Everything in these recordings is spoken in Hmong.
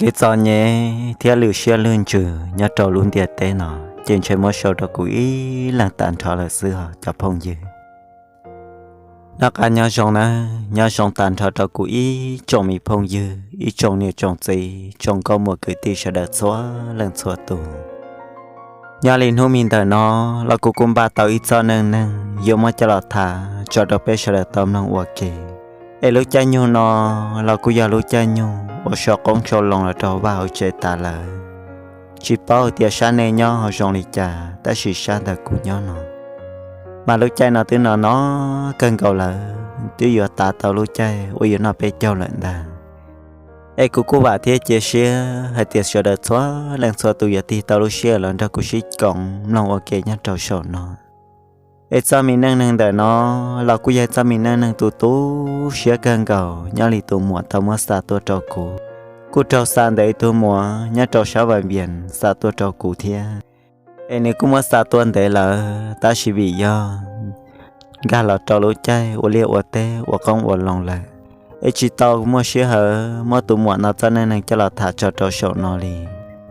Kev txom nyem thiab lwj siab lwj ntsws nyob rau lub ntiaj teb no ces ntshe muab sau rau kuv ib leeg tag nrho lawm xwb os cov phooj ywg. Noj qab nyob zoo nawb, nyob zoo tag nrho rau kuv ib tsoom me phooj ywg, ib tsoom niam tsoom txiv, tsoom nkauj muam kwv tij sawv daws txhua leej txhua tus. Nyob li hnub me ntawm no los kuv kuj npaj tau ib txoj neej neeg yuav muab coj los tham tso rau peb sawv daws tau mloog ua ke. Es lub caij nyoog no los kuj yog lub caij nyoog uas sau qoob sau loo los rau vaj hauv tsev tas lawm. Tsis paub hais tias sab nej nyob ho zoo li cas, tab sis sab ntawm kuv nyob no mas lub caij no twb no no kawg nkaus lawm, twb yuav tav tau lub caij uas yuav noj peb caug lawm ntag. Es kuv kuj vam thiab cia siab hais tias sawv daws txhua leej txhua tus yuav tig tau lub sij hawm los nrog kuv sib koom mloog ua ke nyob rau saum no. Es txoj me neej neeg ntawm no los kuj yog txoj me neej neeg tu tu siab kawg nkaus nyob li tus muam tau muab xa tuaj rau kuv. Kuj raug xa ntawm ib tug muam nyob rau sab Vaj Vias xa tuaj rau kuv thiab. Es nws kuj muab xa tuaj ntev lawm tab sis vim yog nkag los rau lub caij ua liaj ua teb ua qoob ua loo lawm, es tsis tau muaj sij hawm muab tus muam no txoj neej neeg coj los tham tso rau saum no li.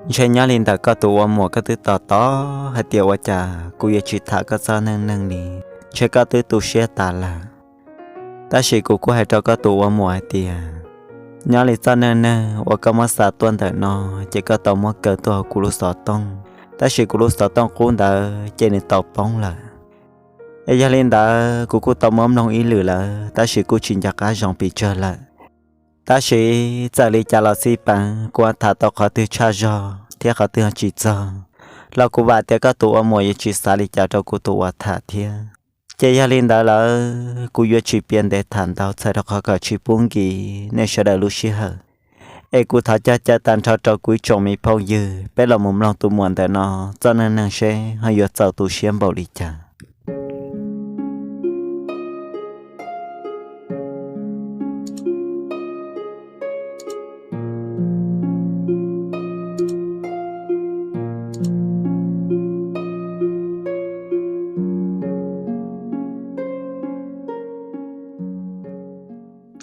Ntshe nyob li ntawm koj tus ua muam koj twb tos tos hais tias ua cas kuv yuav tsis tham koj txoj neej neeg li, ntshe koj twb tu siab tas lawm. Tab sis kuv kuj hais rau koj tus ua muam hais tias nyob li txoj neej neeg uas koj muab xa tuaj ntawm no ces koj tau muab kaw tuaj hauv kuv lub xov tooj, tab sis kuv lub xov tooj qub ntawd ces nws tau poob lawm. Es yog li ntawd kuv kuj tau muab mloog ib lwm lawm tab sis kuj tsis nco qab zoo pes tsawg lawm. Tab sis txawm li cas los xij peem kuv tham tau qhov twg tshaj zog thiab qhov twg tsis txog los kuv vam tias koj tus ua muam yuav tsis xav li cas rau kuv tus ua tham thiab. Ces yog li ntawd lawm kuv yuav tsis piav ntev tham ntau txhawm rau qhov kom tsis pub nkim nej sawv daws lub sij hawm. Es kuv thov cog caw tag nrho rau kuv ib tsoom me phooj ywg peb los mus mloog tus muam ntawm no txoj neej neeg seb ho yuav txaus tu siab npaum li cas.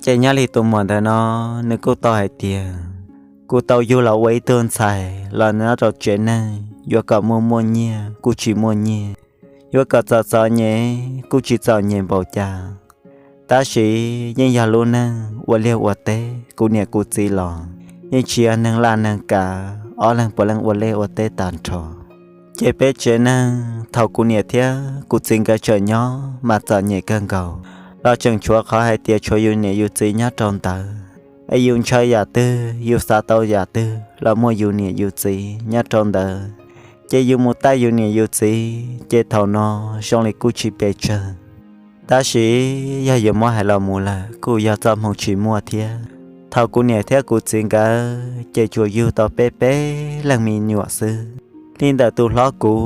Ces nyob li tus muam ntawm no nws kuj tau hais tias kuv tau yug los ua ib tug ntxhais los nyob rau tsev neeg yuav kom muaj muaj nyiaj kuj tsis muaj nyiaj, yuav kom txom txom nyem kuj tsis txom nyem npaum cas. Tab sis yeej yog lub neej ua liaj ua teb, kuv niam kuv txiv los yeej tsis yog neeg laj neeg kav, ob leeg puav leej ua liaj ua teb tag nrho. Ces peb tsev neeg thaum kuv niam thiab kuv txiv nkawd tseem nyob mas txom nyem kawg nkaus, los tseem tshuav qhov hais tias tshuav yus niam yus txiv nyob rau ntawd. Es yus ntshaw yam twg yus xav tau yam twg los muaj yus niam yus txiv nyob rau ntawd, ces yus mus taij yus niam yus txiv ces thaum no zoo li kuj tsis pes tsawg. Tab sis yog yuav muab hais los mus lawm kuj yog txoj hmoo tsis muaj thiab. Thaum kuv niam thiab kuv txiv nkawd ces tsuas yug tau peb peb leeg me nyuam xwb. Li ntawm tus hlob kuv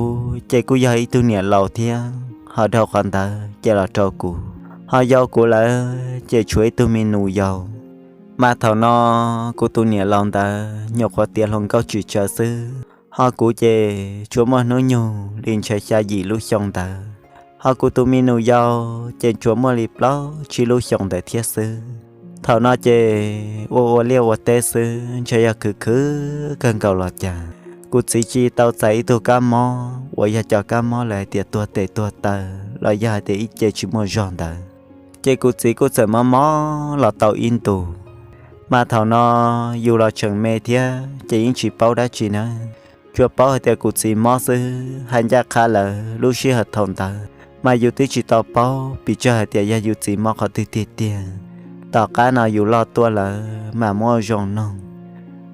ces kuj yog ib tug niam laus thiab, ho dhau qhov ntawd ces los rau kuv, ho yau kuv lawm ces tshuav ib tug me nus yau. Mas thaum no kuv tus niam laus ntawd nyuam qhuav tiav hluas nkauj tsis tsawg xwb, ho kuv ces tsuas muaj hnub nyoog li ntshe xya yim lub xyoo ntawd, ho kuv tus me nus yau ces tsuas muaj li plaub tsib lub xyoo ntawd thiab xwb. Thaum no ces ua ua liaj ua teb xwb ntshe yog khwv khwv kawg nkaus los cas, kuv txiv tsis tau txais ib tug kab mob uas yog cov kab mob lawv hais tias tuag tes tuag taw los yog hais tias ib ce tsis muaj zog ntawd. Ces kuv txiv kuj txawm mob mob los tau ib ntus. Mas thaum no yus los tseem me thiab ces yeej tsis paub dab tsi na, tsuas paub hais tias kuv txiv mob xwb. Hais ncaj qha lawm lub sij hawm thaum ntawd mas yus twb tsis tau paub pes tsawg hais tias yog yus txiv mob qhov twg tiag tiag. Tom qab no yus loj tuaj lawm mas muaj ua zoo noog,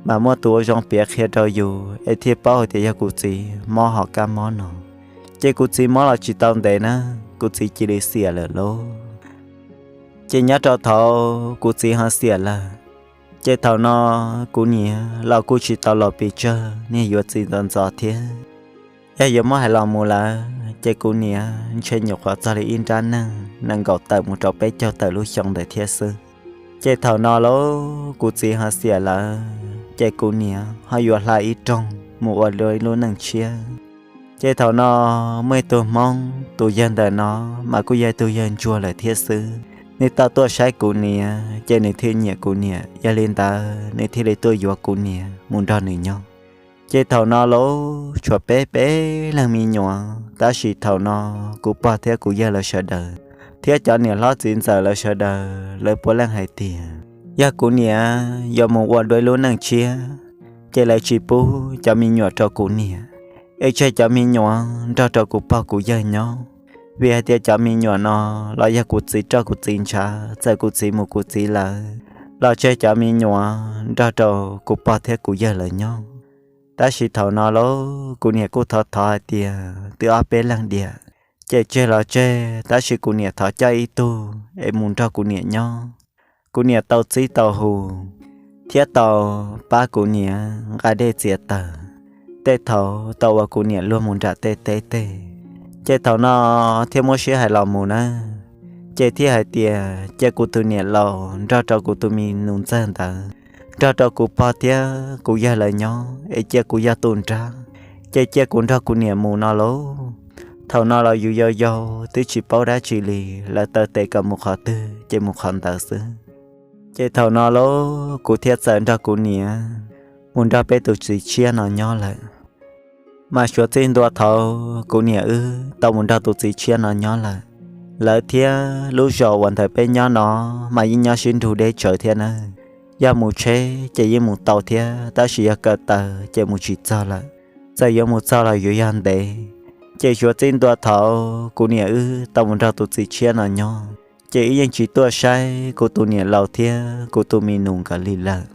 mas muaj tus ua zoo piav qhia rau yus es thiaj paub hais tias yog kuv txiv mob hom kab mob no. Ces kuv txiv mob los tsis tau ntev na, kuv txiv cia li xiam lawm lauj. Ces nyob rau thaum kuv txiv ho xiam lawm, ces thaum no kuv niam los kuj tsis tau laus pes tsawg, niag yuav txiv ntxov ntxov thiab. Yog yuav muab hais los mus lawm ces kuv niam ntshe nyuam qhuav txog li ib nrab neeg nees nkaum tawm mus rau peb caug tawm lub xyoo ntawd thiab xwb. Ces thaum no lauj kuv txiv ho xiam lawm ces kuv niam ho yuav hla ib roog mus ua ib lub neej tshiab. Ces thaum no muaj ib tug Hmoob, tus yawg ntawm no mas kuj yog ib tug yawg ntsuag lawm thiab xwb. nws tau tuaj saib kuv niam ces nws thiaj nyiam kuv niam, yog li ntawd nws thiaj li tuaj yuav kuv niam mus nrog nws nyob. Ces thaum no lauj, tshuav peb peb leeg me nyuam, tab sis thaum no kuv pog thiab kuv yawg lawv sawv daws thiab cov niam hlob txiv ntxawm lawv sawv daws lawv puav leej hais tias yog kuv niam yuav mus ua dua ib lub neej tshiab, ces lawv tsis pub cov me nyuam rau kuv niam, es tseg cov me nyuam nrog rau kuv pog kuv yawg nyob. Vim hais tias cov me nyuam no los yog kuv txiv roj kuv txiv ntshav, txawm kuv txiv mus kuv txiv lawm los tseg cov me nyuam nrog rau kuv pog thiab kuv yawg lawv nyob. Tab sis thaum no lauj, kuv niam kuj thov thov hais tias twb ob peb leeg diam, ces tseg los tseg, tab sis kuv niam thov coj ib tug es mus nrog kuv niam nyob. Kuv niam tau txib tau hu thiab tau pab kuv niam nqa dej txiav taws, tej thaum tau ua kuv niam luag mus nram tej teb teg. Ces thaum no thiaj muab sib hais los mus na, ces thiaj hais tias cia kuv tus niam laus nrog rau kuv tus me nus ntxawg ntawd, nrog rau kuv pog thiab kuv yawg lawv nyob, es cia kuv yog tus nrab, ces cia kuv nrog kuv niam mus no lauj. Thaum no los yus yau yau twb tsis paub dab tsi li, lawv taw tes kom mus qhov twg ces mus qhov ntawd xwb. Ces thaum no lauj, kuv thiaj txawm nrog kuv niam mus nrog peb tus txiv tshiab no nyob lawm. Mas suav txij ntua thaum kuv niam wb tau mus nrog tus txiv tshiab no nyob lawm, lawv thiab lub zos uas ntawm peb nyob no mas yeej nyob sib nrug deb tsawv thiab nawb. Yog mus tsheb ces yeej mus tau thiab, tab sis yog kaw taw ces mus tsis txog lawm. Txawm yuav mus txog los yuav yog ntev. Ces suav txij ntua thaum kuv niam wb tau mus nrog tus txiv tshiab no nyob, ces wb yeej tsis tuaj saib kuv tus niam laus thiab kuv tus me nus nkawd li lawm.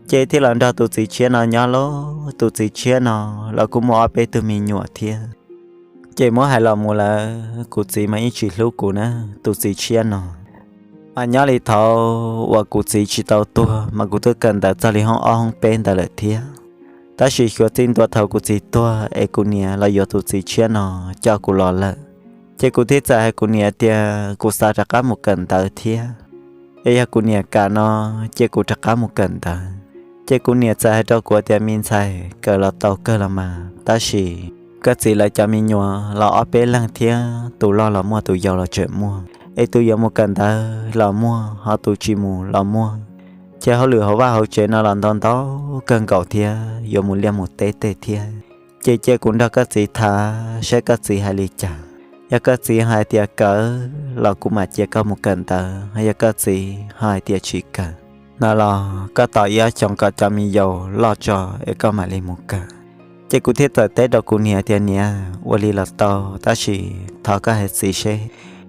Ces thiaj los nrog tus txiv tshiab no nyob lauj. Tus txiv tshiab no los kuj muaj ob peb tug me nyuam thiab. Ces muab hais los mus lawm, kuv txiv mas yeej tsis hlub kuv na, tus txiv tshiab no. Mas nyob li thaum uas kuv txiv tsis tau tuag mas kuv twb kawm ntawv txog li hoob ob hoob peb ntawd lawm thiab. Tab sis suav txij ntua thaum kuv txiv tuag es kuv niam los yuav tus txiv tshiab no coj kuv los lawm. Ces kuv thiaj txawm hais kuv niam tias kuv xav rov qab mus kawm ntawv thiab, es yog kuv niam kam no ces kuv rov qab mus kawm ntawv. Ces kuv niam txawm hais rau kuv tias me ntxhais, kawm los tau kawg los mas, tab sis koj txiv lawv cov me nyuam los ob peb leeg thiab, tus loj los muaj tus yau los tseem muaj, es tus yuav mus kawm ntawv los muaj, ho tus tsis mus los muaj. Ces hauj lwm hauv vaj hauv tsev no los ntau ntau kawg nkaus thiab, yuav mus liaj mus teb tej thiab. Ces cia kuv nrog koj txiv tham saib koj txiv hais li cas. Yog koj txiv hais tias kawm los kuv mam cia koj mus kawm ntawv, yog koj txiv ho hais tias tsis kawm no los koj tos ib ob xyoos kom cov me yaus loj tso es koj mam li mus kawm. Ces kuv thiaj txawm teb rau kuv niam tias niam, ua li los tau, tab sis thov koj hais txiv seb,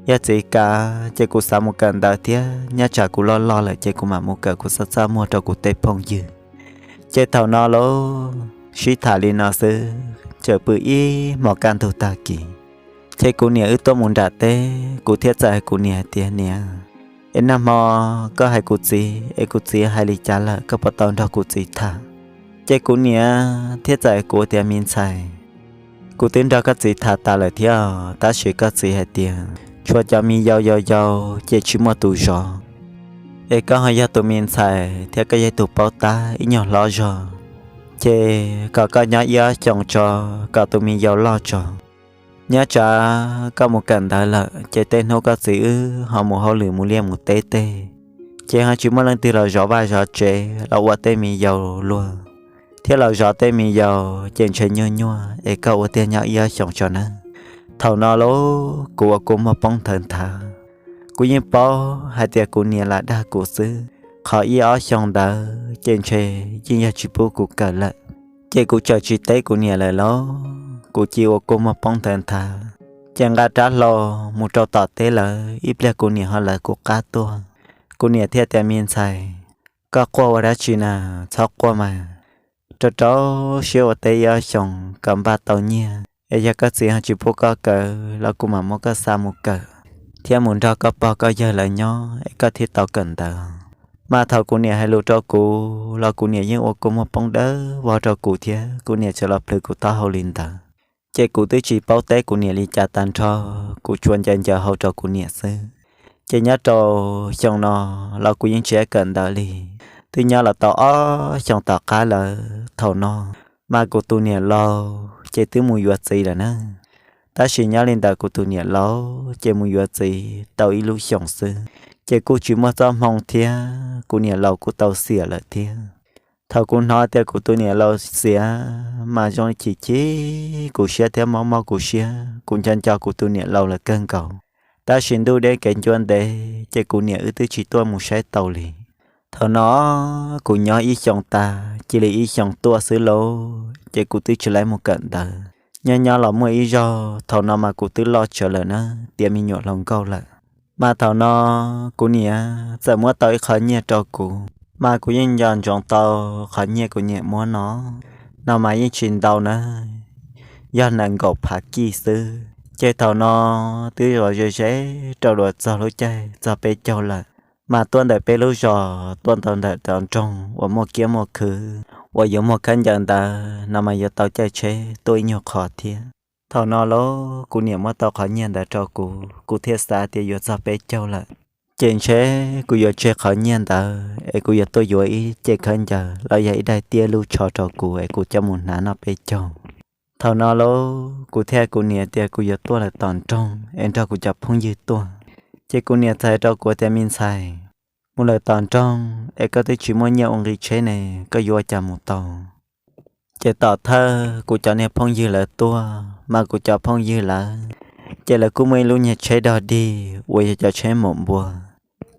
yog txiv kam ces kuv xav mus kawm ntawv thiab, nyob tsam kuv loj loj lawm ces kuv mam mus kawm kuv txaj txaj muag rau kuv tej phooj ywg. Ces thaum no lauj, sib tham li no xwb, txawm pw ib hmos kaj ntug tag kis, ces kuv niam wb tuaj mus nram teb, kuv thiaj txawm hais kuv niam hais tias niam, es nag hmo koj hais kuv txiv es kuv txiv hais li cas lawm, koj puas tau nrog kuv txiv tham? Ces kuv niam thiaj txawm hais kuv tias me ntxhais, kuv twb nrog koj txiv tham tas lawm thiab, tab sis koj txiv hais tias tshuav cov me yau yau yau ces tsis muaj tus zov, es koj ho yog tus me ntxhais thiab koj yog tus paub tab ib nyuag hlob zog, ces kom koj nyob ib ob xyoos tso, kom tus me yau loj tso. Nyob tsam koj mus kawm ntawv lawm ces tej hnub koj txiv wb ho mus hauj lwm mus liaj mus teb teg, ces ho tsis muaj leej twg los zov vaj zov tsev los ua tej me yau luag, thiab los zov tej me yau, ces ntshe nyuaj nyuaj, es koj ua tiag nyob ib ob xyoos tso nawb. Thaum no lauj, kuv ua kua muag poob nthawv nthav. Kuv yeej paub hais tias kuv niam lam dag kuv xwb, qhov ib ob xyoos ntawd ces ntshe yeej yog tsis pub kuv kawm lawm. Ces kuv txawm tsis teb kuv niam lawm lauj, kuv cia ua kua muag poob nthawv nthav. Ces nqa rab hlau mus rau tom teb lawm, ib pliag kuv niam ho lawv kuv qab tuaj. Kuv niam thiaj tias me ntxhais, koj quaj ua dab tsi na, txhob quaj mas. Rau rau siab ua teb ib ob xyoos kom npaj tau nyiaj, es yog koj txiv ho tsis pub koj kawm los kuv mam muab koj xa mus kawm, thiab mus nrog koj pog koj yawg lawv nyob es koj thiaj tau kawm ntawv. Mas thaum kuv niam hais lus rau kuv los kuv niam yeej ua kua muag poob dawb vog rau kuv thiab kuv niam txawm los plhws kuv taub hau li ntawd. Ces kuv twb tsis paub teb kuv niam li cas tag nrho, kuv tsuas ncaws ncaws hau rau kuv niam xwb. Ces nyob rau xyoo no los kuv yeej tsis kawm ntawv li. Twb nyob los tau ob xyoos tom qab lawm, thaum no mas kuv tus niam laus ces twb mus yuav txiv lawm na. Tab sis nyob li ntawm kuv tus niam laus ces mus yuav txiv tau ib lub xyoos xwb, ces kuj tsis muaj txoj hmoo thiab, kuv niam laus kuj tau xiam lawm thiab. Thaum kuv hnov tias kuv tus niam laus xiam mas zoo li chim chim kuv siab thiab mob mob kuv siab, kuv nco nco kuv tus niam laus lawm kawg nkaus. Tab sis ntuj deb kev ncua ntev ces kuv niam wb twb tsis tuaj mus saib tau li. Thaum no kuv nyob ib xyoos tas cia li ib xyoos tuaj xwb lauj, ces kuv twb tsis laib mus kawm ntawv. Nyob nyob los muaj ib zaug, thaum no mas kuv twb loj tsawv lawm na, tiav me nyuam hluas nkauj lawm. Mas thaum no kuv niam txawm muab tau ib qho nyiaj rau kuv, mas kuv yeej nco ntsoov tau qhov nyiaj kuv niam muab no, no mas yeej tsis ntau na, yog nees nkaum phav kij xwb. Ces thaum no twb zov ze ze rau dua txog lub caij txog peb caug lawm, mas tuaj ntawm peb lub zos tuaj tau ntawm cov nroog uas muaj kiab muaj khwv uas yuav muag khaub ncaws ntawd no mas yuav tau caij tsheb tuaj ib nyuag qho thiab. Thaum no lauj kuv niam muab tau qhov nyiaj ntawd rau kuv, kuv thiaj xav tias yuav txog peb caug lawm, ces ntshe kuv yuav tseg qhov nyiaj ntawd es kuv yuav tuaj yuav ib cev khaub ncaws los yog ib daim tiab lub tsho rau kuv es kuv coj mus hnav noj peb caug. Thaum no lauj kuv thiaj kuv niam tias kuv yuav tuaj lawm tom nroog es nrog kuv cov phooj ywg tuaj. Ces kuv niam txawm hais rau kuv tias, me ntxhais, mus lawm tom nroog es koj twb tsis muaj nyiaj ua nqi tsheb ne, koj yuav ua cas mus tau? Ces tom thawj kuv cov niag phooj ywg lawv tuaj, mas kuv cov phooj ywg lawv, ces lawv kuj muaj ib lub niag tsheb dog dig uas yog cov tsheb maum npua.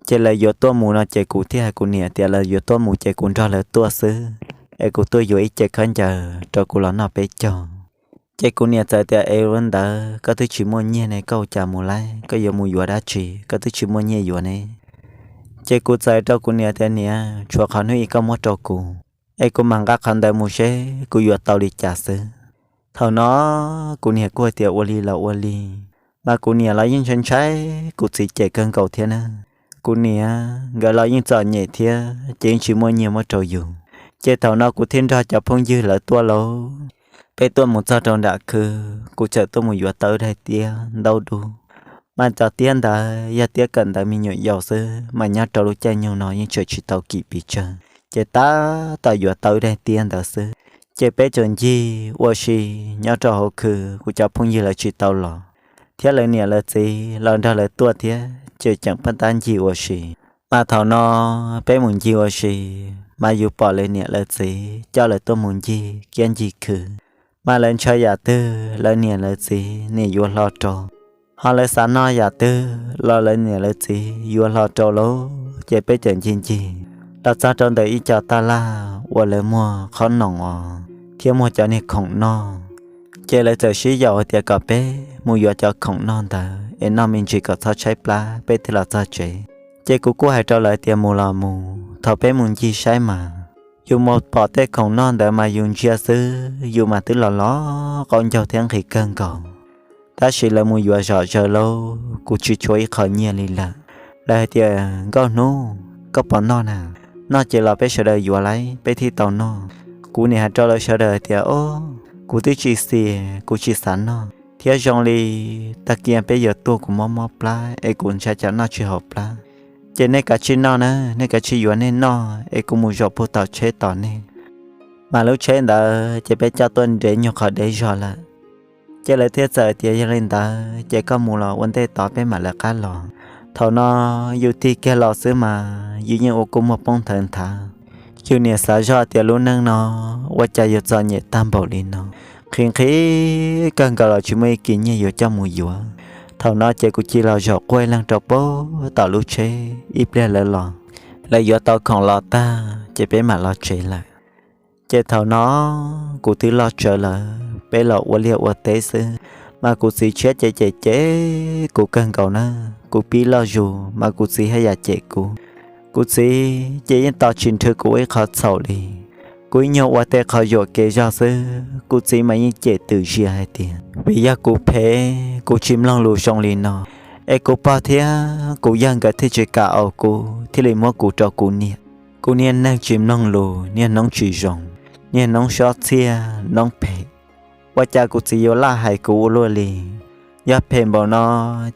Ces lawv yuav tuaj mus no ces kuv thiaj hais kuv niam tias lawv yuav tuaj mus ces kuv nrog lawv tuaj xwb, es kuv tuaj yuav ib cev khaub ncaws rau kuv los noj peb caug. Ces kuv niam txawm tias, es ua ntawd koj twb tsis muaj nyiaj ne, koj ua cas mus lauj? Koj yuav mus yuav dab tsi, koj twb tsis muaj nyiaj yuav ne? Ces kuv txawm rau kuv niam tias, niam, tshuav qhov hnub ib koj muab rau kuv, es kuv mam nqa qhov ntawd mus seb kuv yuav tau li cas xwb. Thaum no kuv niam kuj hais tias ua li los ua li, mas kuv niam los yeej ntshai ntshai kuv txiv cem kawg nkaus thiab na. Kuv niam nkawd los yeej txom nyem thiab ces yeej tsis muaj nyiaj muab rau yus. Ces thaum no kuv thiaj nrog cov phooj ywg lawv tuaj lauj. Peb tuaj mus txog rau nram khw, kuv txawm tuaj mus yuav tau ib daim tiab ntaub dub. Mas cov tiab ntawd yog tiab kawm ntawv me nyuam yaus xwb, mas nyob rau lub caij nyoog no yeej tseem tsis tau kim pes tsawg, ces tab tom yuav tau ib daim tiab ntawd xwb. Ces peb tseem ncig ua si nyob rau hauv khw, kuv cov phooj ywg lawv tsis tau los, thiab lawv niam lawv txiv los nrog lawv tuaj thiab ces tseem pheej tab ncig ua si. Mas thaum no peb mus ncig ua si, mas yus pom lawv niam lawv txiv coj lawv tuaj mus ncig kiab ncig khw, mas lawv ntshaw yam twg lawv niam lawv txiv nim yuav hlo rau, ho lawv xav noj yam twg los lawv niam lawv txiv yuav hlo rau lauj. Ces peb tseem ncig ncig los txog rau ntawm ib co taj laj uas lawv muag qhob noom os thiab muag cov niag khoom noj. Ces lawv txawm sib yaum hais tias kom peb mus yuav cov khoom noj ntawd es noj me ntsis kom txhob tshaib plab peb thiaj los txog tsev. Ces kuv kuj hais rau lawv tias mus los mus, thaum peb mus ncig saib mas yus mus pom tej khoom noj ntawd mas yus ntsia xwb yus mas twb los los qaub ncaug thiab nqhis kawg nkaus. Tab sis lawv mus yuav zom zaws lauj, kuv tsis tshuav ib qho nyiaj li lawm. Lawv hais tias, nkauj hnub, koj puas noj na? Noj ces los peb sawv daws yuav lauj peb thiaj tau noj. Kuv nim hais rau lawv sawv daws hais tias, o, kuv twb tsis xiam, kuv tsis xav noj thiab zoo li tag kis peb yuav tuag kuv mob mob plab es kuv ntshai tsam noj tsis haum plab. Ces nej kav tsij noj na, nej kav tsij yuav nej noj es kuv mus zaum puag tom tsheb tos nej. Mas lub tsheb ntawd ces peb coj tuaj nres nyuag qhov deb zog lawm. Ces lawv thiaj txawm tias, yog li ntawd ces koj mus los ua ntej tod peb mam lawv qab los. Thaum no yus tig kiag los xwb mas yus yeej ua kua muag poob nthawv nthav. Yus niam xav zoj tias lub neej no ua cas yuav txom nyem tag npaum li no, nqhis nqhis kawg nkaus los tsis muaj ib kis nyiaj yuav coj mus yuav. Thaum no ces kuv cia li los zaum quaj ib leeg rau puag tom lub tsheb, ib pliag lawv los, lawv yuav tau khoom los tag ces peb mam los tsev lawm. Ces thaum no kuv twb loj tsawv lawm, peb los ua liaj ua teb xwb, mas kuv txiv tshiab ces cem cem kuv kawg nkaus na. Kuv pib loj zus mas kuv txiv haj yam cem kuv. Kuv txiv ces yeej tos tsis nrhw kuv ua ib qho txhaum li. Kuv ib nyuag ua tej qhov yuam kev zog xwb kuv txiv mas yeej cem twm zias hais tias vim yog kuv phem kuv tsis mloog lus zoo li no, es kuv pog thiab kuv yawg nkawd thiaj tsis kam aus kuv thiaj li muab kuv rau kuv niam. Kuv niag neeg tsis mloog lus, niag noob tsis zoo, niag noob sob txhiaj noob phem, ua cas kuv txiv yuav laj hais kuv ua luaj li. Yog phem npaum no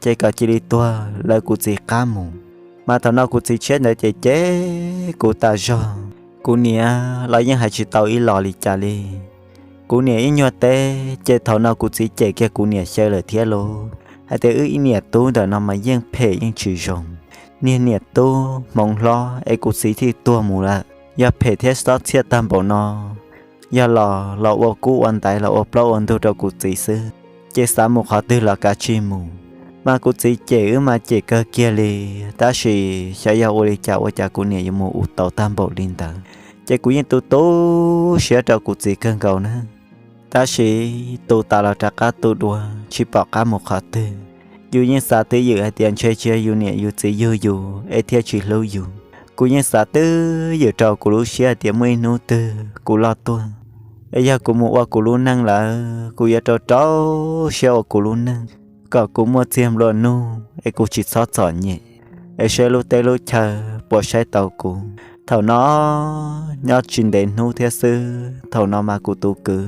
ces kom cia li tuag lawv kuv txiv qab mus. Mas thaum no kuv txiv tshiab ntawd ces cem kuv tas zog, kuv niam los yeej hais tsis tau ib los li cas li. Kuv niam ib nyuag teb ces thaum no kuv txiv cem kiag kuv niam xyaw lawm thiab lauj, hais tias wb ib niam tub ntawm no mas yeej phem yeej tsis zoo, niag niam tub hmoov hlob es kuv txiv thiaj tuag mus lawm. Yog phem thiab xob txhiaj tag npaum no, yog los los ua kub ua ntaiv los ua plaub ua ntug rau kuv txiv xwb, ces xav mus qhov twg los kav tsij mus. Mas kuv txiv cem wb mas cem kawg kiag li, tab sis xyov yog ua li cas ua cas kuv niam yuav mus ua tau tag npaum li ntawd. Ces kuv yeej tu tu siab rau kuv txiv kawg nkaus na. Tab sis tu tas los rov qab tu dua, tsis pom qab mus qhov twg. Yus yeej xav twj ywm hais tias ntshe tsis yog yus niam yus txiv yug yus es thiaj tsis hlub yus. Kuv yeej xav twj ywm rau kuv lub siab hais tias muaj ib hnub twg kuv loj tuaj, es yog kuv mus ua kuv lub neej lawm, kuv yuav rau rau siab ua kuv lub neej, kom kuv muaj txiag nplua nuj es kuv tsis txhob txom nyem, es saib lub teb lub chaw puas saib tau kuv. Thaum no nyob tsis ntev hnub thiab xwb, thaum no mas kuv tus kwv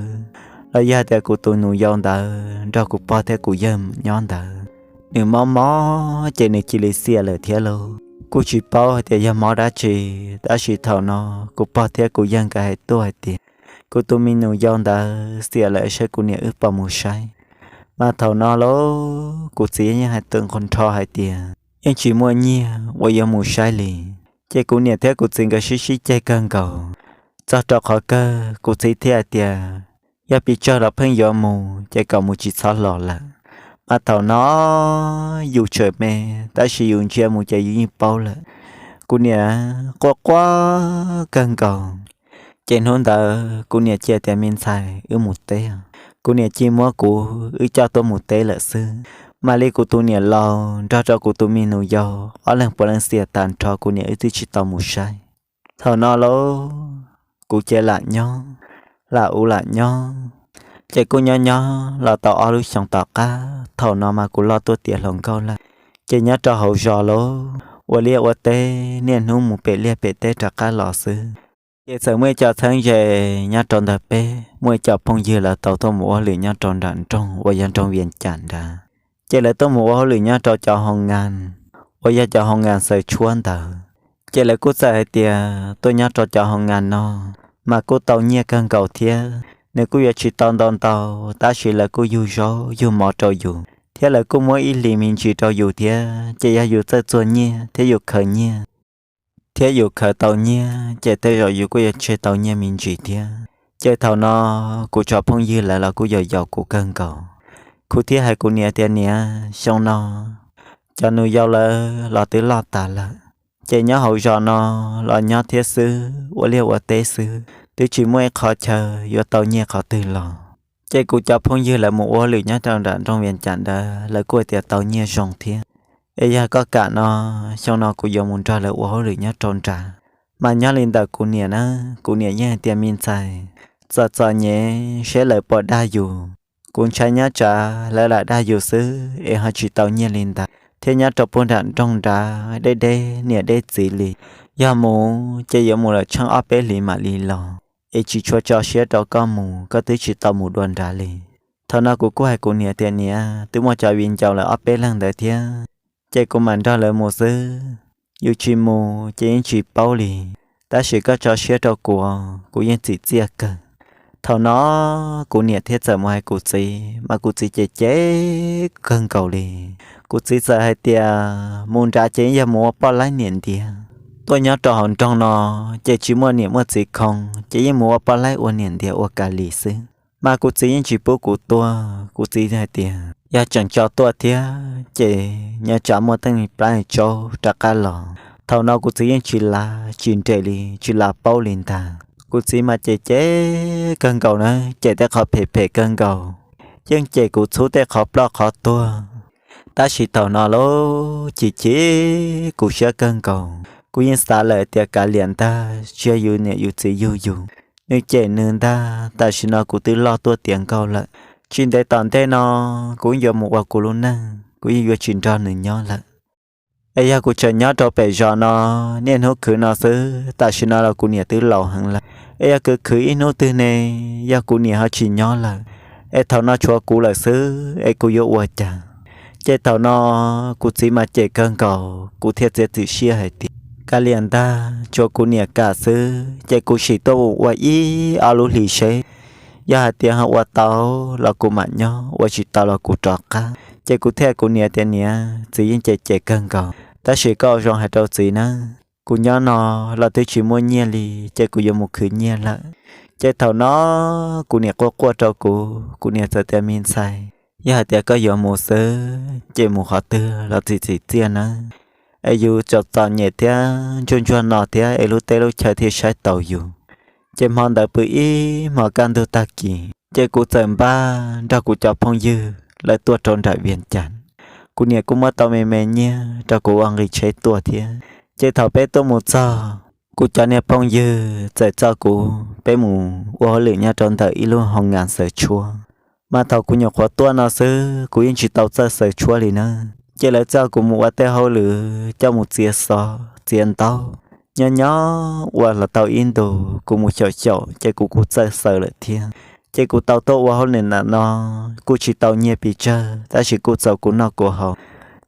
los yog tias kuv tus nus yau ntawd nrog kuv pog thiab kuv yawg nyob ntawd, nws mob mob ces nws cia li xiam lawm thiab lauj. Kuj tsis paub hais tias yog mob dab tsi, tab sis thaum no kuv pog thiab kuv yawg nkawd hais tuaj hais tias kuv tus me nus yau ntawd xiam lawm, saib kuv niam wb puas mus saib. Mas thaum no lauj, kuv txiv yeej hais tawm nrho hais tias yeej tsis muaj nyiaj uas yuav mus saib li. Ces kuv niam thiab kuv txiv nkawd sib sib ceg kawg nkaus. Txog rau qhov kawg kuv txiv thiaj hais tias yog pes tsawg los pheej yuav mus, ces kom mus tsis txhob los lawm. Mas thaum no yus tseem me, tab sis yus ntsia mus ces yus yeej paub lawm. Kuv niam quaj quaj kawg nkaus. Ces hnub ntawd kuv niam cia tias me ntxhais wb mus teb. Kuv niam cia muab kuv wb coj tuaj mus teb lawm xwb. Mam li kuv tus niam laus nrog rau kuv tus me nus yau ob leeg puav leej xiam tag nrho, kuv niam wb twb tsis tau mus saib. Thaum no lauj, kuv cia li lam nyob, lam ua lam nyob. Ces kuj nyob nyob los tau ob lub xyoos tom qab, thaum no mas kuv loj tuaj tiav hluas nkauj lawm. Ces nyob rau hauv zos lauj, ua liaj ua teb, niaj hnub mus pem liaj pem teb rov qab los xwb. Ces txawm muaj ib co txheeb ze nyob rau ntawm peb, muaj ib co phooj ywg lawv tau tuaj mus ua hauj lwm nyob rau nram nroog uas yog nroog Vias Cas nrad. Ces lawv tuaj mus ua hauj lwm nyob rau cov hoo ngas uas yog cov hoo ngas xaws tshuab ntawd. Ces lawv kuj txawm hais tias tuaj nyob rau cov hoo ngas no mas kuj tau nyiaj kawg nkaus thiab, nws kuj yuav tsis tau ntau ntau, tab sis lawv kuj yug zaub yug mov rau yus, thiab lawv kuj muab ib hlis me ntsis rau yus thiab. Ces yog yus txawj txuag nyiaj thiab yus khaws nyiaj, thiab yus khaws tau nyiaj, ces tej zaum yus kuj yuav tseg tau nyiaj me ntsis thiab. Ces thaum no kuv cov phooj ywg lawv los kuj yog yaum kuv kawg nkaus. Kuv thiaj hais kuv niam tias, niam, xyoo no cov nus yau lawv los twb loj tas lawm, ces nyob hauv zos no los nyob thiab xwb, ua liaj ua teb xwb, twb tsis muaj ib qho chaw yuav tau nyiaj qhov twg los. Ces kuv cov phooj ywg lawv mus ua hauj lwm nyob rau nram nroog Vias Cas ntawd, lawv kuj tias tau nyiaj zoo thiab. Es yog koj kam no, xyoo no kuv yuav mus nrog lawv ua hauj lwm nyob rau nrad. Mas nyob li ntawm kuv niam na, kuv niam yeej hais tias, me ntxhais, txom txom nyem seb lawv puas dag yus. Kuv ntshai nyob tsam lawv lam dag yus xwb es ho tsis tau nyiaj li ntawd, thiab nyob rau puag nram nroog nrad deb deb niam deb txiv li. Yog mus ces yuav mus lawm tsheej ob peb hlis mam li los, es tsis tshua tso siab rau koj mus, koj twb tsis tau mus dua nrad li. Thaum no kuv kuj hais kuv niam tias, niam, twb muaj cov viv ncaus lawv ob peb leeg ntawd thiab, ces kuv mam nrog lawv mus xwb. Yus tsis mus ces yeej tsis paub li, tab sis koj tso siab rau kuv, kuv yeej txim txiaj kawg. Thaum no kuv niam thiaj txawm mus hais kuv txiv, mas kuv txiv ces cem kawg nkaus li. Kuv txiv txawm hais tias mus nrad ces yog mus ua poj laib niam ntiav, tuaj nyob rau hauv nroog no ces tsis muaj niam muaj txiv khoo, ces yeej mus ua poj laib ua niam ntiav ua ka lis xwb. Mas kuv txiv yeej tsis pub kuv tuaj, kuv txiv hais tias yog tseem tso tuaj thiab ces nyob tsam muaj teeb plab tsaub rov qab los. Thaum no kuv txiv yeej tsis lav tsis nres li, tsis lav paub li ntag. Kuv txiv mas cem cem kawg nkaus na, cem tej qhov phem phem kawg nkaus, yeej cem kuv txhub tej qhov ploj qhov tuag. Tab sis thaum no lauj, chim chim kuv siab kawg nkaus, kuv yeej xav lawm tias kav liam ntag, tsis yog yus niam yus txiv yug yus, nws cem nws ntag. Tam sim no kuv twb loj tuaj tiav nkauj lawm, tsis ntev tom ntej no kuv yuav mus ua kuv lub neej, kuv yeej yuav tsis nrog nws nyob lawm. Es yog kuv tseem nyob rau pem zos no, niaj hnub khwv no xwb, tam sim no los kuv niam twb laus heev lawm. Es yog kuv khwv ib hnub twg ne, yog kuv niam ho tsis nyob lawm, es thaum no tshuav kuv lawm xwb es kuv yuav ua cas? Ces thaum no kuv txiv mas cem kawg nkaus, kuv thiaj txiav txim siab hais tias kav liam ntag, tshuav kuv niam kam xwb, ces kuv sim tuaj ua ib ob lub hlis seb, yog hais tias ho ua tau los kuv mam nyob, ua tsis tau los kuv rov qab. Ces kuv thiaj kuv niam tias, niam, txiv yeej cem cem kawg nkaus, Tab sis koj ua zoo hais rau txiv nawb, kuv nyob no los twb tsis muaj nyiaj li, ces kuv yuav mus khwv nyiaj lawm. Ces thaum no kuv niam quaj quaj rau kuv, kuv niam txawm tias, Me ntxhais, yog hais tias koj yuav mus xwb ces mus qhov twg los txim txim txiaj nawb, es yus txom txom nyem thiab ntsuag ntsuag no thiab es lub teb lub chaw thiaj saib taus yus. Ces hmo ntawd pw ib hmos kaj ntug tag kis, ces kuv txawm npaj nrog kuv cov phooj ywg lawv tuaj rau nram Vias Cas. Kuv niam kuj muab tau me me nyiaj rau kuv ua nqi tsheb tuaj thiab. Ces thaum peb tuaj mus txog, kuv cov niag phooj ywg txawm coj kuv peb mus ua hauj lwm nyob rau ntawm ib lub hoo ngas xaws tshuab. Mas thaum kuv nyuam qhuav tuaj no xwb kuv yeej tsis tau txawj xaws tshuab li na. Ces lawv coj kuv mus ua tej hauj lwm coj mus txiav xov txiav ntaub. Nyob nyob ua los tau ib ntus kuv mus xyaum xyaum ces kuv kuj txawj xaws lawm thiab. Ces kuv tau tuaj ua hauj lwm ntawm no kuj tsis tau nyiaj pes tsawg tab sis kuj txaus kuv noj kuv haus,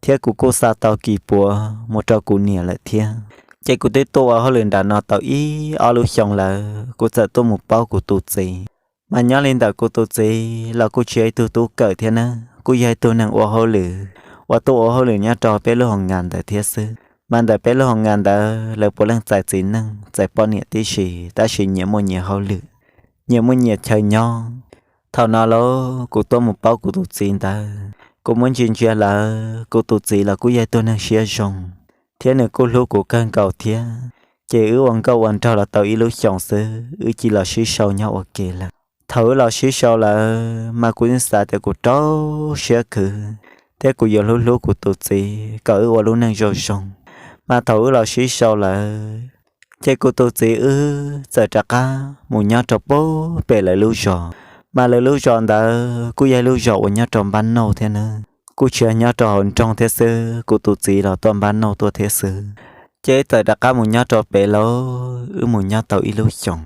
thiab kuv kuj xa tau kis puav mus rau kuv niam lawm thiab. Ces kuv twb tuaj ua hauj lwm nram no tau ib ob lub xyoo lawm kuv txawm tuaj mus paub kuv tus txiv. Mas nyob li ntawm kuv tus txiv los kuj tsis yog ib tug tub kawm thiab na, kuj yog ib tug neeg ua hauj lwm uas tuaj ua hauj lwm nyob rau peb lub hoo ngas ntawd thiab xwb. Mas ntawm peb lub hoo ngas ntawd lawv puav leej txais txiv neej txais poj niam tib si, tab sis nyias muaj nyias hauj lwm, nyias muaj nyias chaw nyob. Thaum no los kuv tuaj mus paub kuv tus txiv ntawd, kuv muab ntsia ntsia lawm kuv tus txiv los kuj yog ib tug neeg siab zoo, thiab nws kuj hlub kuv kawg nkaus thiab. Ces wb ua nkauj ua nraug los tau ib lub xyoos xwb wb cia los sib sau nyob ua ke lawm. Thaum wb los sib sau lawm mas kuv yeej xav tias kuv rau siab khwv thiab kuv yuav hlub hlub kuv tus txiv kom wb ua lub neej zoo zoo. Mas thaum wb los sib sau lawm, ces kuv tus txiv wb txawm rov qab mus nyob rau pem lawv lub zos. Mas lawv lub zos ntawd kuj yog ib lub zos uas nyob rau npab nauj thiab na, kuj tsis yog nyob rau hauv nroog thiab xwb, kuv tus txiv los tuaj npab nauj tuaj thiab xwb. Ces wb txawm rov qab mus nyob rau pem lawm, wb mus nyob tau ib lub xyoos.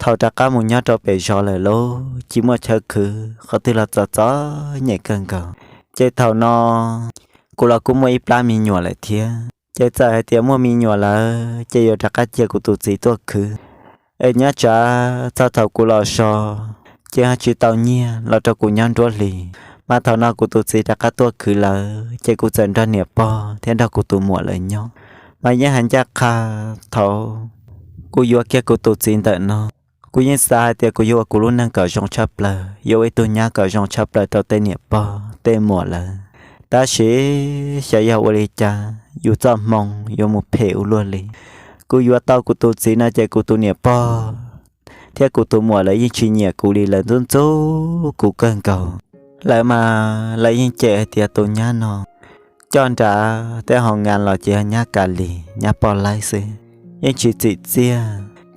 Thaum rov qab mus nyob rau pem zos lawm los tsis muaj chaw khwv qhov twg los txom txom nyem kawg nkaus. Ces thaum no kuv los kuj muaj ib plab me nyuam lawm thiab. Ces txawm hais tias muaj me nyuam lawm ces yuav rov qab cia kuv tus txiv tuaj khwv. Es nyob tsam txog thaum kuv los so, ces ho tsis tau nyiaj los rau kuv nyob nruab hlis. Mas thaum no kuv tus txiv rov qab tuaj khwv lawm ces kuv txawm nrog niam pog thiab nrog kuv tus muam lawv nyob. Mas yeej hais ncaj qha thaum kuv yuav kiag kuv tus txiv ntawm no, kuv yeej xav hais tias kuv yuav ua kuv lub neej kom zoo tshaj plaws, yuav ua ib tug nyab kom zoo tshaj plaws rau tej niam pog tej muam lawv. Tab sis xyov yog ua li cas yus txoj hmoo yuav mus phem ua luaj li. Kuv yuav tau kuv tus txiv no ces kuv tus niam pog thiab kuv tus muam lawv yeej tsis nyiam kuv li, lawv ntxub ntxub kuv kawg nkaus. Lawv mas lawv yeej cem hais tias tus nyab no coj nram tej hoo ngas los ces yog nyab ka lis nyab poj laib xwb, yeej tsis txim txiaj.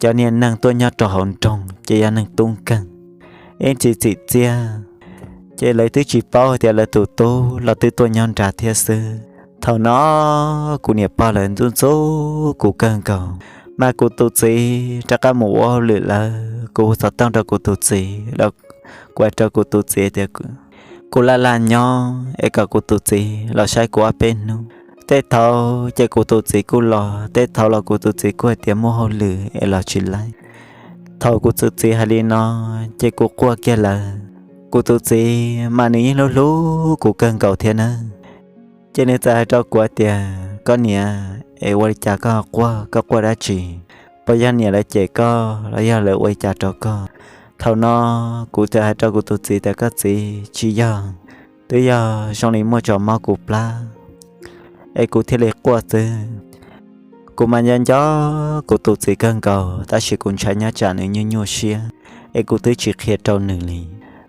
Cov niag neeg tuaj nyob rau hauv nroog ces yog neeg tub nkeeg, yeej tsis txim txiaj. Ces lawv twb tsis paub hais tias lawv tus tub los twb tuaj nyob nrad thiab xwb. Thaum no kuv niam pog lawv ntxub ntxub kuv kawg nkaus, mas kuv tus txiv rov qab mus ua hauj lwm lawm, kuv hu xov tooj rau kuv tus txiv los kuv hais rau kuv tus txiv tias kuv laj laj nyob es kom kuv tus txiv los saib kuv ob peb hnub. Tej thaum ces kuv tus txiv kuj los, tej thaum los kuv tus txiv kuj hais tias muaj hauj lwm es los tsis laib. Thaum kuv tus txiv hais li no ces kuv quaj kiag lawm. Kuv tus txiv mas nws yeej hlub hlub kuv kawg nkaus thiab nawb. Ces nws txawm hais rau kuv hais tias, Koj niam, es ua li cas koj quaj, koj quaj dab tsi? Puas yog niam lawv cem koj los yog lawv ua li cas rau koj? Thaum no kuv txawm hais rau kuv tus txiv tias, Koj txiv, tsis yog, twb yog zoo li muaj tsov mob kuv plab es kuv thiaj li quaj xwb. Kuv mas nco nco kuv tus txiv kawg nkaus, tab sis kuv ntshai nyob tsam nws nyuaj nyuaj siab es kuv twb tsis qhia rau nws li.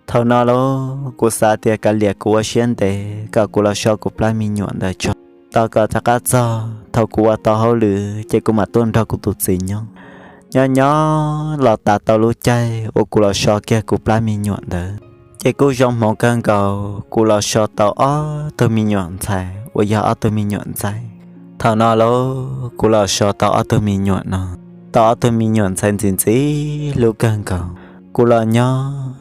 Thaum no los kuv xav tias kav liam kuv ua siab ntev kom kuv los so kuv plab me nyuam ntawd tso, tos kom rov qab txog thaum kuv ua tau hauj lwm ces kuv mam tuaj nrog kuv tus txiv nyob. Nyob nyob los tas tau lub caij uas kuv los so kiag kuv plab me nyuam ntawd, ces kuj zoo hmoov kawg nkaus, kuv los so tau ob tug me nyuam ntxhais uas yog ob tug me nyuam ntxaib. Thaum no los kuv los so tau ob tug me nyuam no, tau ob tug me nyuam ntxhais ntxim ntxim hlub kawg nkaus. Kuv los nyob,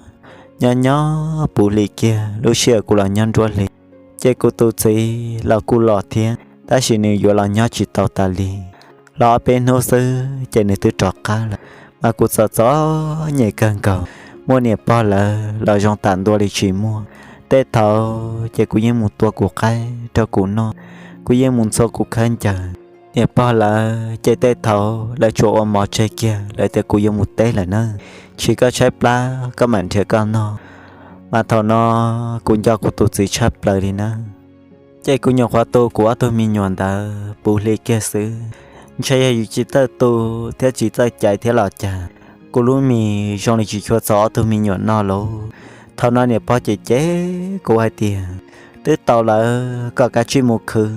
nyob nyob puv hli kiag lub sij hawm kuv los nyob nruab hlis, ces kuv tus txiv los kuj los thiab, tab sis nws yuav los nyob tsis tau tas li, los ob peb hnub xwb ces nws twb rov qab lawm. Mas kuv txom txom nyem kawg nkaus, muaj niam pog lawv los zoo tam ntua li tsis muaj. Tej thaum ces kuv yeej mus tua kuv qaib rau kuv noj, kuv yeej mus ntxhua kuv khaub ncaws. Niam pog lawv ces tej thaum lawv tsuas ua mov tseg kiag lawv tias kuv yuav mus teb lawm na, tsis koj tshaib plab koj mam nrhiav koj noj, mas thaum no kuv nco kuv tus txiv tshaj plaws li na. Ces kuv nyuam qhuav tu kuv ob tug me nyuam ntawd puv hli kiag xwb, ntshe yog yus tsis txawj tu thiab tsis txawj cais thiab los cas, kuv lub mis zoo li tsis tshua txaus ob tug me nyuam noj lauj. Thaum no niam pog ces cem kuv hais tias, twb tau lawm kom kav tsij mus khwv,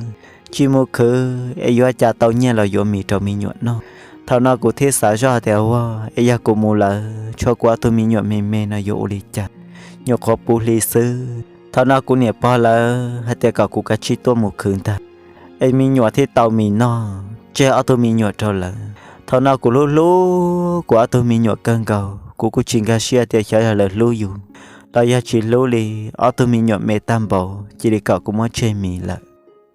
tsis mus khwv es yuav cas tau nyiaj los yuav mis rau me nyuam noj. Thaum no kuv thiaj xav zoj tias, ua, es yog kuv mus lawm tshuav kuv ob tug me nyuam me me no yuav ua li cas? Nyuam qhuav puv hli xwb, thaum no kuv niam pog lawv hais tias kom kuv kav tsij tuaj mus khwv ntag, es me nyuam thiaj tau mis noj, tseg ob tug me nyuam rau lawv. Thaum no kuv hlub hlub kuv ob tug me nyuam kawg nkaus, kuv kuj tsis nkag siab tias xyov yog lawv hlub yus los yog tsis hlub li, ob tug me nyuam me tag npaum cia li kom kuv muab tseg mis lawm.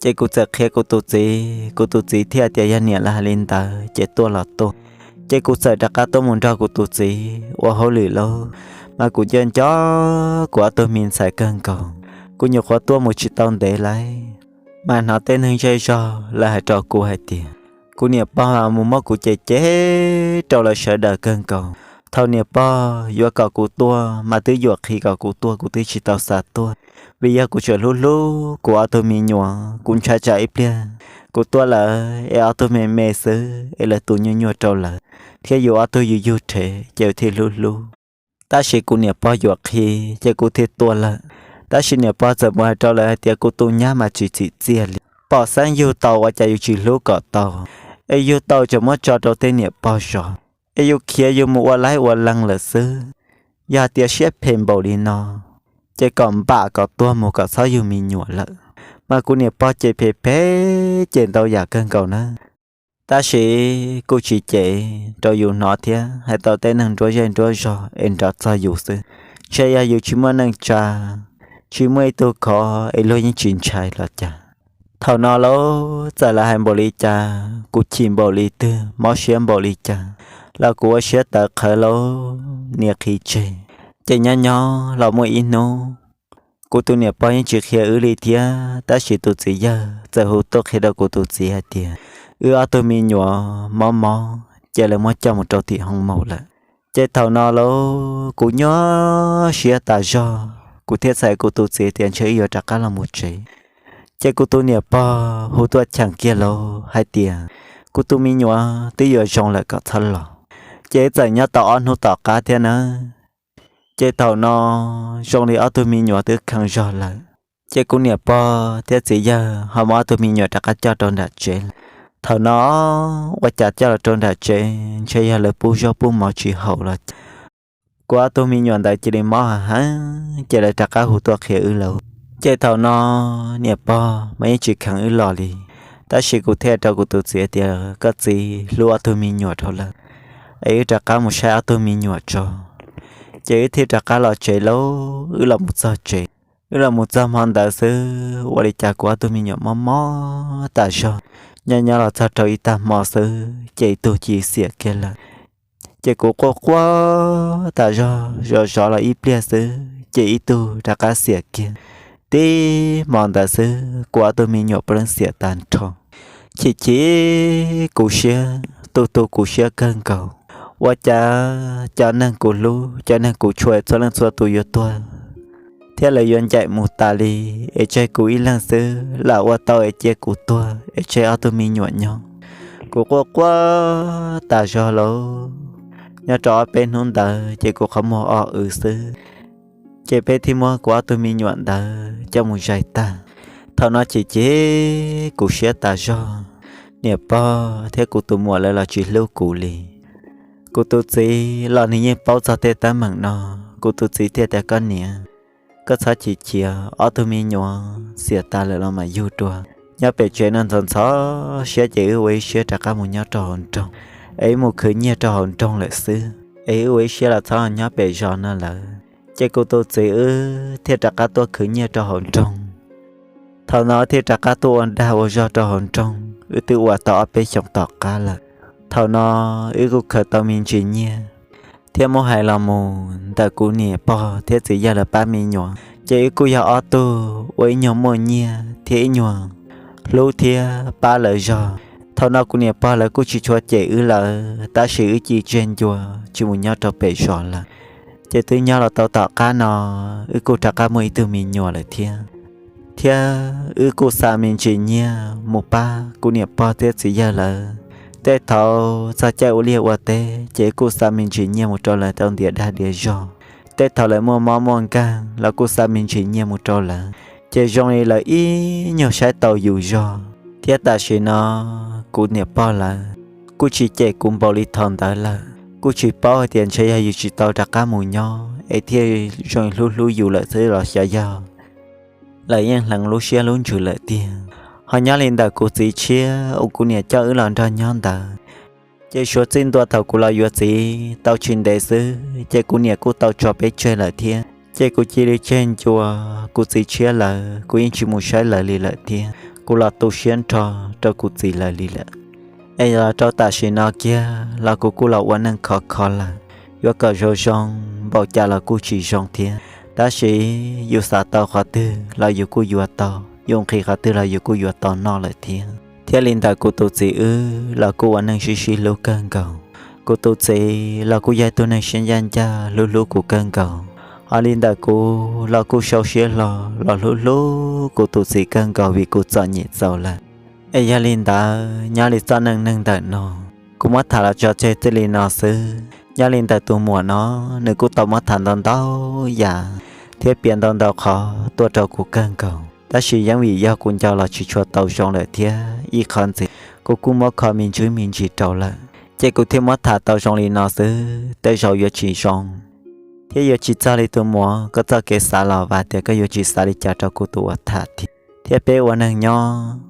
Ces kuv txawm qhia kuv tus txiv, kuv tus txiv thiaj tias yog niam lawv hais li ntawd ces tuaj los tuaj. Ces kuv txawm rov qab tuaj mus nrog kuv tus txiv ua hauj lwm lauj, mas kuv nco nco kuv ob tug me ntxhais kawg nkaus. Kuv nyuam qhuav tuaj mus tsis tau ntev lauj, mas hnov tej neeg zej zog lawv hais rau kuv hais tias, kuv niam pog mus muab kuv cem cem rau lawv sawv daws kawg nkaus. Thaum niam pog yuav kom kuv tuaj mas twb yuam qhi kom kuv tuaj, kuv twb tsis tau xav tuaj, vim yog kuv tseem hlub hlub kuv ob tug me nyuam, kuv ntshai tsam ib pliag kuv tuaj lawm es ob tug me me xwb es lawv tu nyuaj nyuaj rau lawv, thiab yus ob tug yus yug rhev ces yus thiaj hlub hlub. Tab sis kuv niam pog yuam qhi, ces kuv thiaj tuaj lawm. Tab sis niam pog txawm mus hais rau lawv hais tias kuv tus nyab mas tsis txim txiaj li, pom xeeb yug tau ua cas yus tsis hlub kom tau, es yug tau tseem muab tso rau tej niam pog zov, es yus khiav yus mus ua laib ua leeg lawm xwb. Yog hais tias siab phem npaum li no, ces kom npam kom tuag mus kom txhob yug me nyuam lawm. Mas kuv niam pog ces phem phem ces ntau yam kawg nkaus na. Tab sis kuj tsis cem rau yus hnov thiab hais tau tej neeg nruab zej nruab zog es nrov txog yus xwb. Ntshe yog yus tsis muaj neej tsa, tsis muaj ib tug khov es luag yeej tsis ntshai los cas. Thaum no lauj, txawm lawv hais npaum li cas, kuv chim npaum li twg, mob siab npaum li cas, los kuv ua siab tawv qhawv lauj, niam qhis tseg. Ces nyob nyob los muaj ib hnub, kuv tus niam pog yeej tsis qhia wb li thiab, tab sis tus txiv yawg txawm hu tuaj qhia rau kuv tus txiv hais tias, wb ob tug me nyuam mob mob ces lawv muab coj mus rau tim hoo maum lawm. Ces thaum no lauj, kuv nyuaj siab tas zog, kuv thiaj txhais kuv tus txiv tias ntshe wb yuav rov qab los mus tsev. Ces kuv tus niam pog hu tuaj cheem kiag lauj hais tias, kuv tus me nyuam twb yuav zoo lawm kom txhob los. Ces wb txawm nyob tau ob hnub tom qab thiab nawb. Ces thaum no zoo li ob tug me nyuam twb kheev zog lawm. Ces kuv niam pog thiab txiv yawg ho muab ob tug me nyuam rov qab coj rau nram tsev lawm. Thaum no ua cas coj los rau nram tsev ntshe yog lawv pub zaub pub mov tsis haum los cas, kuv ob tug me nyuam ntawd cia li mob heev heev ces lawv rov qab hu tuaj qhia wb lauj. Ces thaum no niam pog mas yeej tsis kheev wb los li, tab sis kuv thiaj rau kuv tus txiv tias koj txiv hlub ob tug me nyuam dhau lawm, es wb rov qab mus saib ob tug me nyuam tso. Ces wb thiaj rov qab los tsev lauj, wb los mus txog tsev. Wb los mus txog hmo ntawd xwb ua li cas kuv ob tug me nyuam mob mob tas zog, nyob nyob los txog rau ib tag hmo xwb ces ib tug cia li xiam kiag lawm. Ces kuv quaj quaj tas zog, zov zov los ib pliag xwb ces ib tug rov qab xiam kiag. Tib hmo ntawd xwb kuv ob tug me nyuam pheej xiam tag nrho. Chim chim kuv siab, tu tu kuv siab kawg nkaus. Ua cas cov neeg kuv hlub, cov neeg kuv tshua txhua leej txhua tus yuav tuag thiab lawv yuav ncaim mus tas li, es tseg kuv ib leeg xwb lam ua tau es cia kuv tuag es tseg ob tug me nyuam nyob. Kuv quaj quaj tas zog lauj. Nyob rau ob peb hnub ntawd ces kuv qhov muag o w xwb, ces peb thiaj muab kuv ob tug me nyuam ntawd coj mus zais tag. Thaum no chim chim kuv siab tas zog, niam pog thiab kuv tus muam lawv los tsis hlub kuv li. Kuv tus txiv los nws yeej paub txog tej teeb meem no. Kuv tus txiv thiaj tias koj niam, koj txhob chim chim, ob tug me nyuam xiam tas lawm los mam yug dua. Nyob pem tsev no ntxhov ntxhov siab ces wb ua ib siab rov qab mus nyob rau hauv nroog, es wb mus khwv nyiaj rau hauv nroog lawm xwb, es wb ua ib siab los txhob nyob pem zos no lawm. Ces kuv tus txiv wb thiaj rov qab tuaj khwv nyiaj rau hauv nroog. Thaum no thiaj rov qab tuaj ua dag ua zog rau hauv nroog, wb twb ua tau ob peb xyoos tom qab lawm. Thaum no wb kuj khaws tau me ntsis nyiaj thiab muab hais los mus ntawm kuv niam pog thiab txiv yawg lawv pab me nyuam, ces wb kuj yog ob tug ua ib nyuag muaj nyiaj thiab ib nyuag hlub thiab pab lawv zog. Thaum no kuv niam pog lawv kuj tsis tshua cem wb lawm, tab sis wb ci tseg ncua tsis mus nyob rau pem zos lawm. Ces twb nyob los tau tom qab no, wb kuj rov qab muaj ib tug me nyuam lawm thiab. Thiab wb kuj xa me ntsis nyiaj mus pab kuv niam pog thiab txiv yawg lawv. Tej thaum txog caij ua liaj ua teb ces wb kuj xa me ntsis nyiaj mus rau lawv tau ntiav dag diav zog. Tej thaum lawv muaj mob muaj nkeeg los kuj xa me ntsis nyiaj mus rau lawv. Ces zoo li lawv ib nyuag saib tau yus zog. Thiab tam sim no kuv niam pog lawv kuj tsis cem kuv npaum li thaum ntawd lawm, kuj tsis paub hais tias ntshe yog yus tsis tau rov qab mus nyob es thiaj zoo hlub hlub yus lawm xwb los xyov yog lawv yeej hleev lub siab lub ntsws lawm tiag. Ho nyob li ntawm kuv txiv tshiab uas kuv niam coj wb los nrog nyob ntawd, ces suav txij ntua thaum kuv los yuav txiv tau tsis ntev xwb ces kuv niam kuj tau tso peb tseg lawm thiab. Ces kuv cia li tseg ncua kuv txiv tshiab lawv, kuv yeej tsis mus saib lawv li lawm thiab. Kuv los tu siab nrho rau kuv txiv lawv li lawm. Es los rau tam sim no kiag los kuv kuj los ua neej khov kho lawm, yuav kom zoo zoo npaum cas los kuj tsis zoo thiab. Tab sis yus xav tau qhov twg los yus kuj yuav tau, yus nqhis qhov twg los yus kuj yuav tau noj lawm thiab. Thiab li ntawm kuv tus txiv wb los kuj ua neej sib sib hlub kawg nkaus. Kuv tus txiv los kuj yog ib tug neeg siab ncaj ncaj hlub hlub kuv kawg nkaus. Ho li ntawm kuv los kuj sau siab hlo los hlub hlub kuv tus txiv kawg nkaus vim kuv txom nyem txaus lawm. Es yog li ntawd nyob li txoj neej neeg ntawm no, kuv muab tham los tso tseg txij li no xwb. Nyob li ntawm tus muam no, nws kuj tau muab tham ntau ntau yam thiab piav ntau ntau qhov tuaj rau kuv kawg nkaus, tab sis yeej vim yog kuv nco los tsis tshua tau zoo lawm thiab ib qhov ntxiv kuv kuj muab kho me ntsis me ntsis rau lawm, ces kuv thiaj muab tham tau zoo li no xwb. Tej zaum yuav tsis zoo thiab yuav tsis txog li tus muam koj txoj kev xav los vam tias koj yuav tsis xav li cas rau kuv tus uas tham thiab. Thiab peb ua neeg nyob,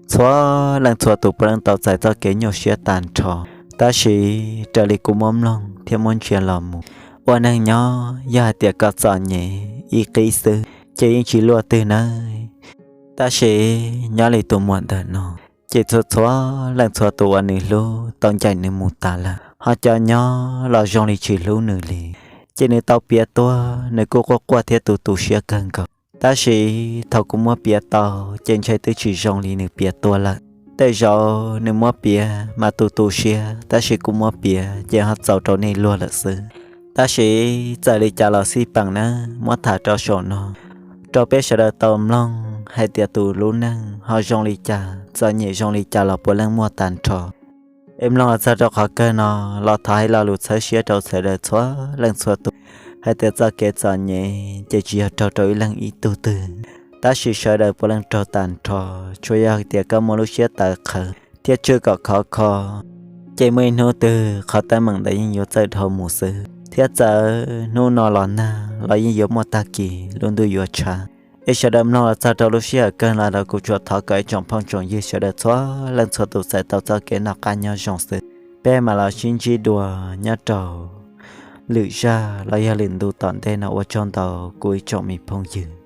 txhua leej txhua tus puav leej tau txais txoj kev nyuaj siab tag nrho, tab sis raws li kuv muab mloog thiab muab ntsia los mus, ua neeg nyob yog hais tias koj txom nyem ib qib xwb ces yeej tsis luaj twg nawb. Tab sis nyob li tus muam ntawm no, ces txhua txhua leej txhua tus uas nws hlub tau ncaim nws mus tas lawm, ho cov nyob los zoo li tsis hlub nws li. Ces nws tau piav tuag nws kuj quaj quaj thiab tu tu siab kawg nkaus. Tab sis thaum kuv muab piav tau ces ntshe twb tsis zoo li nws piav tuag lawm. Tej zaum nws muab piav mas tu tu siab, tab sis kuv muab piav ces ho txaus rau nej luag lawm xwb. Tab sis txawm li cas los xij peem nawb, muab tham rau saum no rau peb sawv daws tau mloog hais tias tus lub neej ho zoo li cas, txom nyem zoo li cas los puav leej muaj tag nrho. Es mloog los txog rau qhov kawg no los thov hais lo lus txhawb siab rau sawv daws txhua leej txhua tus hais tias txoj kev txom nyem ces tsis yog raug rau ib leeg ib tug twg, tab sis sawv daws puav leej raug tag nrho, tsuas yog tias koj muaj lub siab tawv qhawv thiab tswj kom khov kho, ces muaj ib hnub twg qhov teeb meem ntawd yeej yuav txawj dhau mus xwb, thiab txawm hnub no los nag los yeej yuav muaj tag kis lub ntuj yuav tshav. Es sawv daws mloog los txog rau lub sij hawm kawg no los kuv tsuas thov kom ib tsoom phooj tsoom ywg sawv daws txhua leej txhua tus txais tau txoj kev noj qab nyob zoo xwb. Peb mam los sib ntsib dua nyob rau lwm zaj los yog lwm ntu tom ntej no, ua tsaug ntau kuv ib tsoom me phooj ywg.